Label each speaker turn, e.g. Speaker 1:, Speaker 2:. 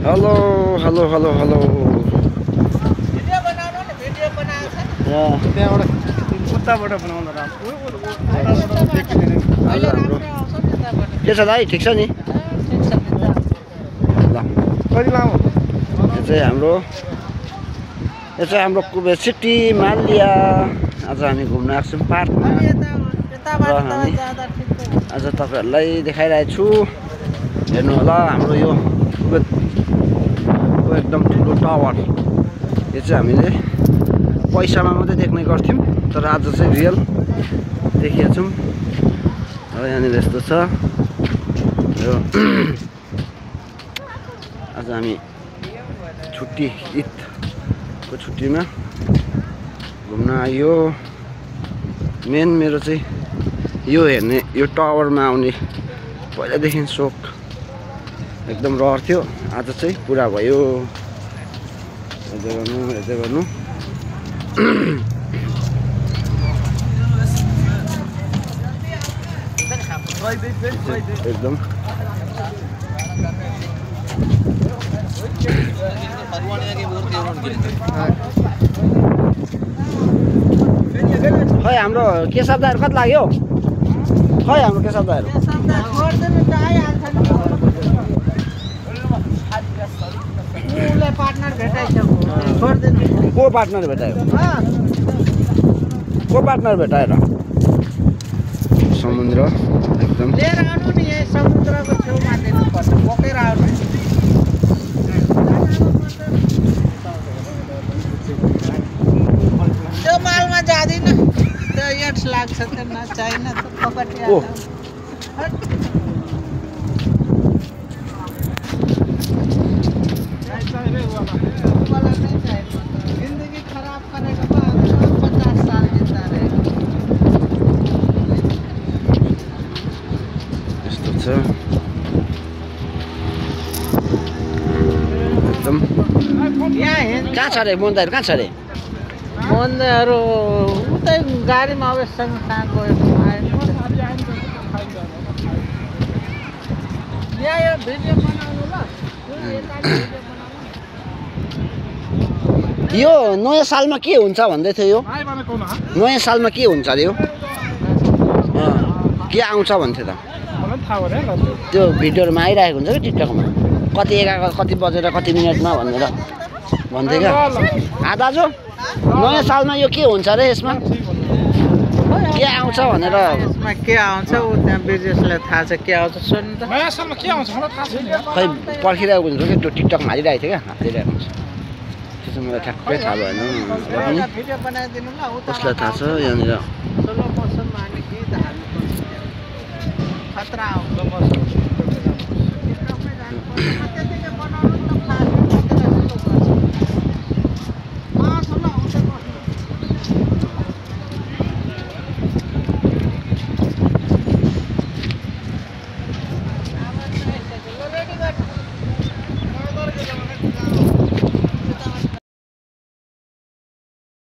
Speaker 1: hello hello hello hello
Speaker 2: video बनाउनु नि video बनाएको छ
Speaker 3: त्यहाँबाट उताबाट बनाउँदा राम्रो
Speaker 2: अहिले राम्रो आउँछ नि उताबाट
Speaker 1: के छ दाइ ठिक छ नि
Speaker 2: ठिक छ नि त
Speaker 1: ल
Speaker 3: कति लामो
Speaker 1: यो चाहिँ हाम्रो कुबेर सिटी मालिया आज हामी घुम्न आएको छौँ पार्कमा
Speaker 2: अनि यताबाट त जाँदा ठिक छ
Speaker 1: आज तपाईहरुलाई देखाइरहेको छु हेर्नु होला हाम्रो यो कुबेरको एकदम ठुलो टावर यो चाहिँ हामीले पैसामा मात्रै देख्ने गर्थ्यौँ तर आज चाहिँ रियल देखेका छौँ र यहाँनिर यस्तो छ यो आज हामी छुट्टी ईदको छुट्टीमा घुम्न आयो मेन मेरो चाहिँ यो हेर्ने यो टावरमा आउने पहिलादेखि सोख एकदम रहर थियो आज चाहिँ पुरा भयो हेर्दै गर्नु एकदम खै हाम्रो केशव दाइहरु कति लाग्यो खै हाम्रो केशव दाइहरु
Speaker 2: उसले पार्टनर भेटाइसक्यो छोड्दिनु
Speaker 1: को पार्टनर भेटायो र समुद्र एकदम
Speaker 2: लिएर आउनु नि यहाँ समुद्रको छेउमा दिनुपर्छ बोकेर आउनु त्यो मालमा जाँदिनँ त्यो एड्स लाग्छ त्यो चाहिएन त पकटी जिन्दगी खराब गरेको 50 साल जित्दा रहेको
Speaker 1: यस्तो छ एकदम
Speaker 2: यहाँ हेर्नु
Speaker 1: कहाँ छ रे मोन्दाहरू कहाँ छ रे
Speaker 2: मन्दिरहरू उतै गाडीमा अवश्यसँग कहाँ गयो यहाँ यो भिडियो बनाउनु ल
Speaker 1: यो नयाँ सालमा के हुन्छ भन्दै थियो यो नयाँ सालमा के हुन्छ अरे यो के आउँछ भन्थ्यो त त्यो भिडियोहरूमा आइरहेको हुन्छ कि टिकटकमा कति कति बजेर कति मिनटमा भनेर भन्थ्यो क्या दाजु नयाँ सालमा यो के हुन्छ अरे यसमा के आउँछ भनेर
Speaker 2: यसमा के आउँछ ऊ त्यहाँ बिजनेसलाई थाहा छ के आउँछ सुन्नु त
Speaker 3: नयाँ सालमा के आउँछ मलाई थाहा छैन
Speaker 1: खै पर्खिरहेको हुन्छ कि त्यो टिकटकमा हालिरहेको थियो क्या हालिरहेको हुन्छ त्यो चाहिँ मलाई ठ्याक्कै थाहा भएन पनि
Speaker 2: भिडियो बनाइदिनु ल उता
Speaker 1: कसलाई थाहा छ यहाँनिर
Speaker 2: स्लो मोसनमा अनि गीत हाल्नु खतरा आउँछ